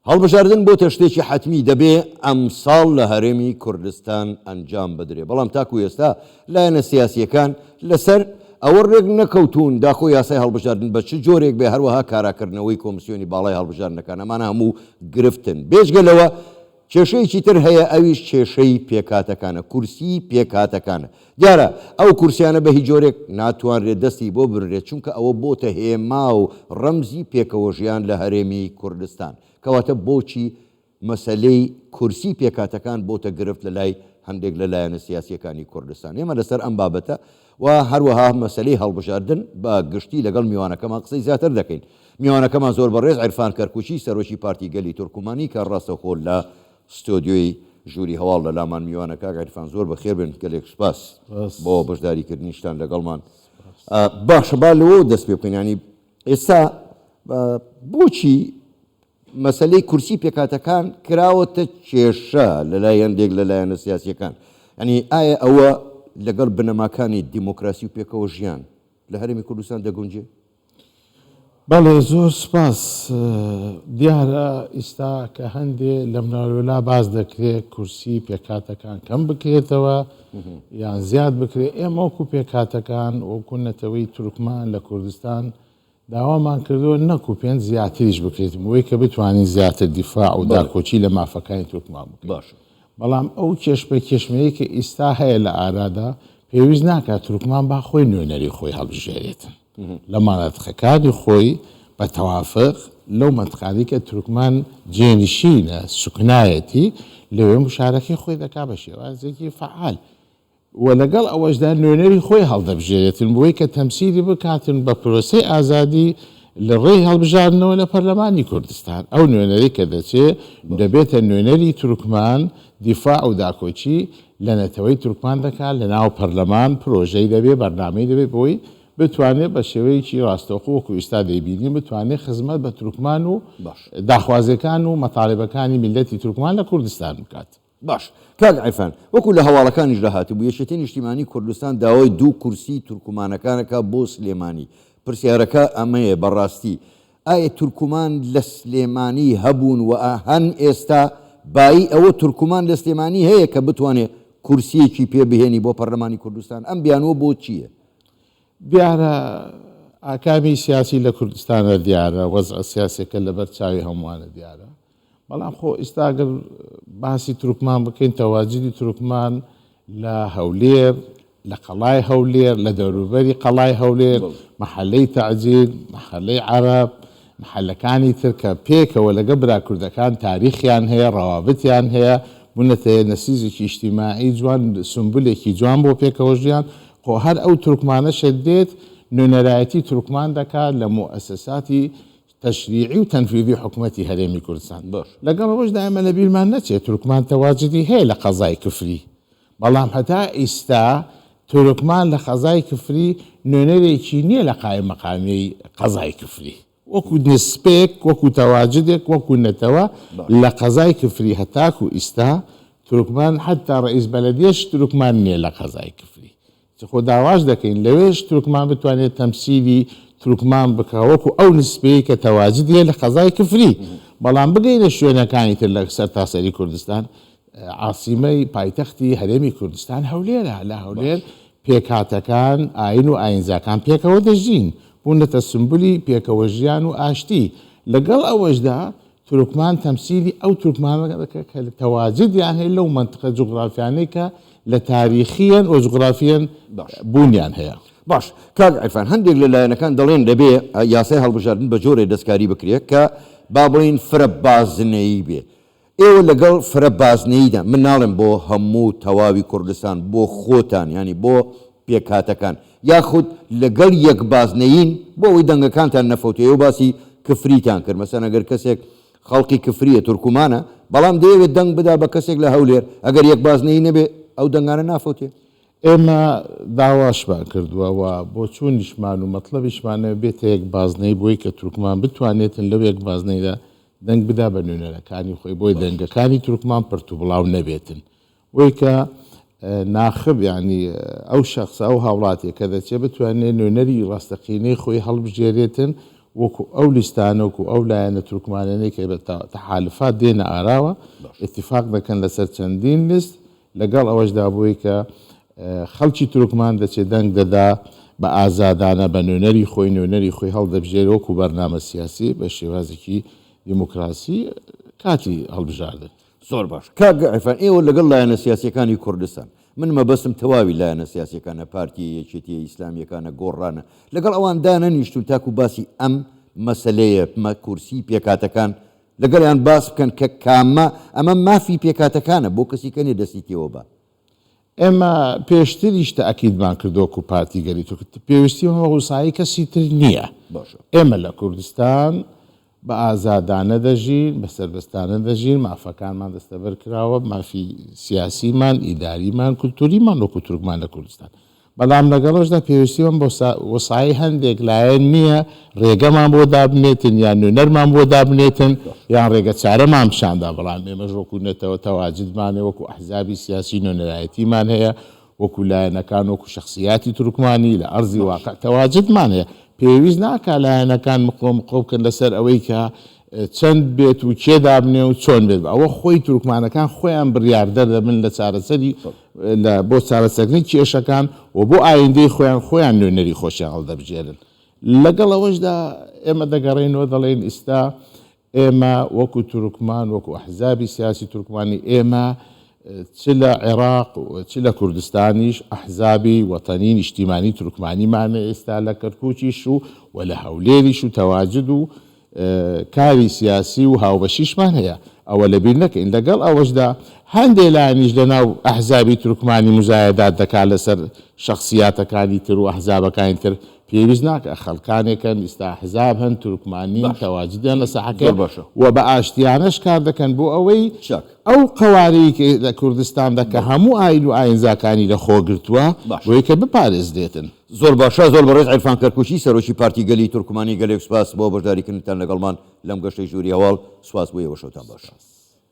هەڵبژاردن بۆتە شتێکی حەتمی دەبێ ئەمساڵ لە هەرێمی کوردستان ئەنجام بدرێ، بەڵام تاکو ئێستا لایەنە سیاسییەکان لەسەر ئەوە رێک نەکەوتوون داخۆ یاسای هەڵبژاردن بە چ جۆرێک بێ، هەروەها کاراکردنەوەی کۆمسیۆنی باڵای هەڵبژاردنەکان، ئەمانە هەموو گرفتن. بێجگە لەوە کێشەیەکی تر هەیە ئەویش کێشەی پێکهاتەکانە، کورسیی پێکهاتەکانە. دیارە ئەو کورسیانە بە هیچ جۆرێک ناتوانرێت دەستی بۆ بنرێت، چونکە ئەوە بۆتە هێما و ڕەمزی پێکەوەژیان لە هەرێمی کوردستان. کەواتە بۆچی مەسەلەی کورسی پێکهاتەکان بۆتە گرفت لە لای هەندێک لە لایەنە سیاسییەکانی کوردستان؟ ئێمە لەسەر ئەم بابەتە و هەروەها مەسەلەی هەڵبژاردن بە گشتی لەگەڵ میوانەکەمان قسەی زیاتر دەکەین. میوانەکەمان زۆر بەڕێز عیرفان کەرکوکی سەرۆکی پارتی گەلی تورکمانی کە ڕاستەوخۆ لە ستۆدیۆی ژووری هەواڵ لە لامان میوانە. کاک عیرفان زۆر بەخێر بێن، گەلێک سوپاس بۆ بەشداری کردنیشتان لەگەڵمان. باشە با لەوەوە دەست پێ بکەین، یانی ئێستا بۆچی مەسەلەی کورسی پێکهاتەکان کراوەتە کێشە لە لای هەندێک لە لایەنە سیاسییەکان؟ یانی ئایا ئەوە لەگەڵ بنەماکانی دیموکراسی و پێکەوە ژیان لە هەرێمی کوردستان دەگونجێ؟ بەڵێ زۆر سپاس. دیارە ئیستا کە هەندێ لەمناولەولا باس دەکرێ کورسی پێکهاتەکان کەم بکرێتەوە یان زیاد بکرێ، ئێمە وەکو پێکهاتەکان وەکو نەتەوەی تورکمان لە کوردستان داوامان کردووە نەکو پێنج زیاتریش بکرێت بۆی کە بتوانین زیاتر دیفاع و داکۆکی لە مافەکانی تورکمان بکەین. باشە. بەڵام ئەو کێشمەکێشمەیە کە ئیستا هەیە لە ئارادا پێویست ناکات تورکمان با خۆی نوێنەری خۆی هەڵبژێرێتن. لە مەنتقەکانی خۆی بە تەوافق لەو مەنتقانەی کە تورکمان جێنشینە، سوکنایەتی، لەوێ مشارەکەی خۆی دەکا بە شێوازێکی فەعال و لەگەڵ ئەوەشدا نوێنەری خۆی هەڵدەبژێرێتن بۆی کە تەمسیلی بکاتن بە پرۆسەی ئازادی لە ڕێی هەڵبژاردنەوە لە پەرلەمانی کوردستان. ئەو نوێنەرەی کە دەچێ دەبێتە نوێنەری تورکمان، دیفاع و داکۆکی لە نەتەوەی تورکمان دەکات لە ناو پەرلەمان، پرۆژەی دەبێ، بەرنامەی دەبێ بۆی بتوانێت بە شێوەیەکی ڕاستەوخۆ وەکو ئیستا دەیبینین بتوانێت خزمەت بە تورکمان و باش. داخوازیەکان و مەتالبەکانی میللەتی تورکمان لە کوردستان بکات. باش کاک عیرفان وەکو لە هەواڵەکانیشدا هاتبوو یەکێتی نیشتیمانی کوردستان داوای دوو کورسی تورکمانەکان ئەکا بۆ سلێمانی پرسیارەکە ئەمەیە بەڕاستی ئایا تورکمان لە سلێمانی هەبوون و هەن ئێستا بایی ئەوە تورکمان لە سلێمانی هەیە کە بتوانێ کورسیەکی پێ بهێنی بۆ پەرلەمانی کوردستان ئەم بیانووە بۆ چییە؟ دیارە ئاکامی سیاسی لە کوردستانە دیارە، وەزعە سیاسیەکە لەبەر چاوی هەمووانە دیارە. بەڵام خۆ ئیستا گەر باسی تورکمان بکەین تەواجدی تورکمان لە هەولێر، لە قەڵای هەولێر، لە دەوروبەری قەڵای هەولێر، مەحەلەی تەعجیل، مەحەلەی عەرەب، مەحەلەکانی تر کە پێکەوە لەگەڵ برا کوردەکان تاریخیان هەیە، ڕەوابتیان هەیە، بوونەتە نەسیجێکی ئیجتیماعی جوان، سومبولێکی جوان بۆ پێکەوە ژیان. خۆ هەر ئەو تورکمانەشە دێت نوێنەرایەتی تورکمان دەکات لە موئەسەساتی تەشریعی و تەنفیزی حکومەتی هەرێمی کوردستان. باش. لەگەڵ ئەوەشدا ئێمە لەبیرمان نەچێت تورکمان تەواجدی هەیە لە قەزای کفری، بەڵام هەتا ئیستا تورکمان لە قەزای کفری نوێنەرێکی نیە لە قایممەقامیەی قەزای کفری. وەکو نسبەیەک، وەکو تەواجدێک، وەکو نەتەوە لە قەزای کفری هەتاکو ئیستا تورکمان حەتا ڕەئیس بەلەدیەش تورکمان نیە لە قەزای کفری. خۆ داواش دەکەین لەوێش تورکمان بتوانێت تەمسیلی تورکمان بکا وەکو ئەو نسبەیەی کە تەواجدی هەیە لە قەزای کفری. بەڵام بگەینە شوێنەکانی تر لە سەرتاسەری کوردستان عاسیمەی پایتەختی هەرێمی کوردستان هەولێرە، لە هەولێر پێکهاتەکان، ئاین و ئاینزاکان پێکەوە دەژین، بوونەتە سمبولی پێکەوەژیان و ئاشتی، لەگەڵ ئەوەشدا تورکمان تەمسیلی ئەو تورکمانە دەکات کە تەواجدیان هەیە لەو مەنتقە جوگرافیانەی کە لە تاریخییەن و جوگرافییەن بوونیان هەیە. باش کاک عیرفان هەندێک لە لایەنەکان دەڵێن دەبێ یاسای هەڵبژاردن بە جۆرێ دەستکاری بکرێ کە با بڵێین فرە بازنەیی بێ ئێوە لەگەڵ فرە بازنەییدا، من ناڵێم بۆ هەموو تەواوی کوردستان، بۆ خۆتان یانی بۆ پێکهاتەکان، یاخود لەگەڵ یەک بازنەیین بۆ ئەوەی دەنگەکانتان نەفەوتێ، ئێوە باسی کفریتان کرد، مەسەلەن ئەگەر کەسێک خەڵکی کفرییە، تورکمانە، بەڵام دەیەوێت دەنگ بدا بە کەسێک لە هەولێر، ئەگەر یەک بازنەیی نەبێ ئەو دەنگانە نافەوتێ. ئێمە داواشمان کردووە و بۆچوونیشمان و مەتڵەبیشمانە بێتە یەک بازنەیی بۆی کە تورکمان بتوانێتن لەو یەک بازنەیدا دەنگ بدا بە نوێنەرەکانی خۆی بۆی دەنگەکانی تورکمان پرت و بڵاو نەبێتن بۆی کە ناخب یعنی ئەو شخص ئەو هاوڵاتیە کە دەچێت بتوانێت نوێنەری ڕاستەقینەی خۆی هەڵبژێرێتن. وەکو ئەو لیستانە وەکو ئەو لایەنە تورکمانانەی کە بە تەحالفات دێنە ئاراوە ئیتیفاق دەکەن لەسەر چەندین لیست لەگەڵ ئەوەشدا بۆی کە خەڵکی تورکمان دەچێت دەنگ دەدا بە ئازادانە بە نوێنەری خۆی نوێنەری خۆی هەڵدەبژێرێ وەکو بەرنامە سیاسی بە شێوازێکی دیموکراسی کاتی هەڵبژاردن. زۆر باش کاک عیرفان ئێوە لەگەڵ لایەنە سیاسیەکانی کوردستان من مەبەستم تەواوی لایەنە سیاسیەکانە پارتیە یەکێتیە ئیسلامیەکانە گۆڕانە لەگەڵ ئەوان دانەنیشتون تاکو باسی ئەم مەسەلەیە کورسی پێکهاتەکان لەگەڵیان باس بکەن کە کامە ئەمە مافی پێکهاتەکانە بۆ کەسی کە نیە دەستی تێوە با. ئێمە پێشتریش تەئکیدمان کردووە وەکو پارتی گەلی تورک پێویستیمان بە وسایی کەسی تر نییە. ئێمە لە کوردستان بە ئازادانە دەژین، بە سەربەستانە دەژین، مافەکانمان دەستەبەر کراوە، مافی سیاسیمان، ئیداریمان، کولتوریمان وەکو تورکمان لە کوردستان. بەڵام لەگەڵەشدا پێویستیمان بە وسایی هەندێک لایەن نییە رێگەمان بۆ دابنێتن یان نوێنەرمان بۆ دابنێتن یان رێگە چارەمان پیشاندا، بەڵام ئێمەش وەکو نەتەوە تەواجدمان هەیە، وەکو ئەحزابی سیاسی نوێنەرایەتیمان هەیە، وەکو لایەنەکان وەکو شەخسیاتی تورکمانی لە ئەرزی واقع تەواجدمان هەیە، پێویست ناکا لایەنەکان مقۆ مقۆ بکەن لەسەر ئەوەی کە چەند بێت و کێ دابنێ و چۆن بێت، ئەوە خۆی تورکمانەکان خۆیان بڕیاردەر دەبن لە چارەسەری لە بۆ چارەسەرکردنی کێشەکان و بۆ ئایندەی خۆیان خۆیان نوێنەری خۆشیان هەڵدەبژێرن. لەگەڵ ئەوەشدا ئێمە دەگەڕێینەوە دەڵێین ئیستا ئێمە وەکو تورکمان، وەکو ئەحزابی سیاسی تورکمانی ئێمە چ لە عێراق و چ لە کوردستانیش ئەحزابی وەتەنی نیشتیمانی تورکمانیمان هەیە ئێستا لە کەرکوکیش و و لە هەولێریش و تەواجد و کاری سیاسی و هاوبەشیشمان هەیە ئەوە لەبیر نەکەین لەگەڵ ئەوەشدا هەندێ لایەنیش لەناو ئەحزابی تورکمانی موزایەدات دەکات لەسەر شەخسیاتەکانی تر و ئەحزابەکانی تر پێویست ناکا خەڵکانێکن ئیستا ئەحزاب هەن تورکمانین باشە تەواجدیان لە ساحەکەیە زۆر باشە. و بە ئاشتیانەش کار دەکەن بۆ ئەوەی چاک. ئەو قەوارەی کە لە کوردستاندا کە بەڵێ. هەموو ئاین و ئاینزاکانی لە خۆ گرتووە باشە. بۆی کە بپارێزرێتن. زۆر باشە زۆر بەڕێز عیرفان کەرکوکی سەرۆکی پارتی گەلی تورکمانی گەلێک سوپاس بۆ بەشداریکردنتان لەگەڵمان لەم گەشتەی ژووری هەواڵ سوپاس بۆ ئێوە شەوتان باش. سوپاس.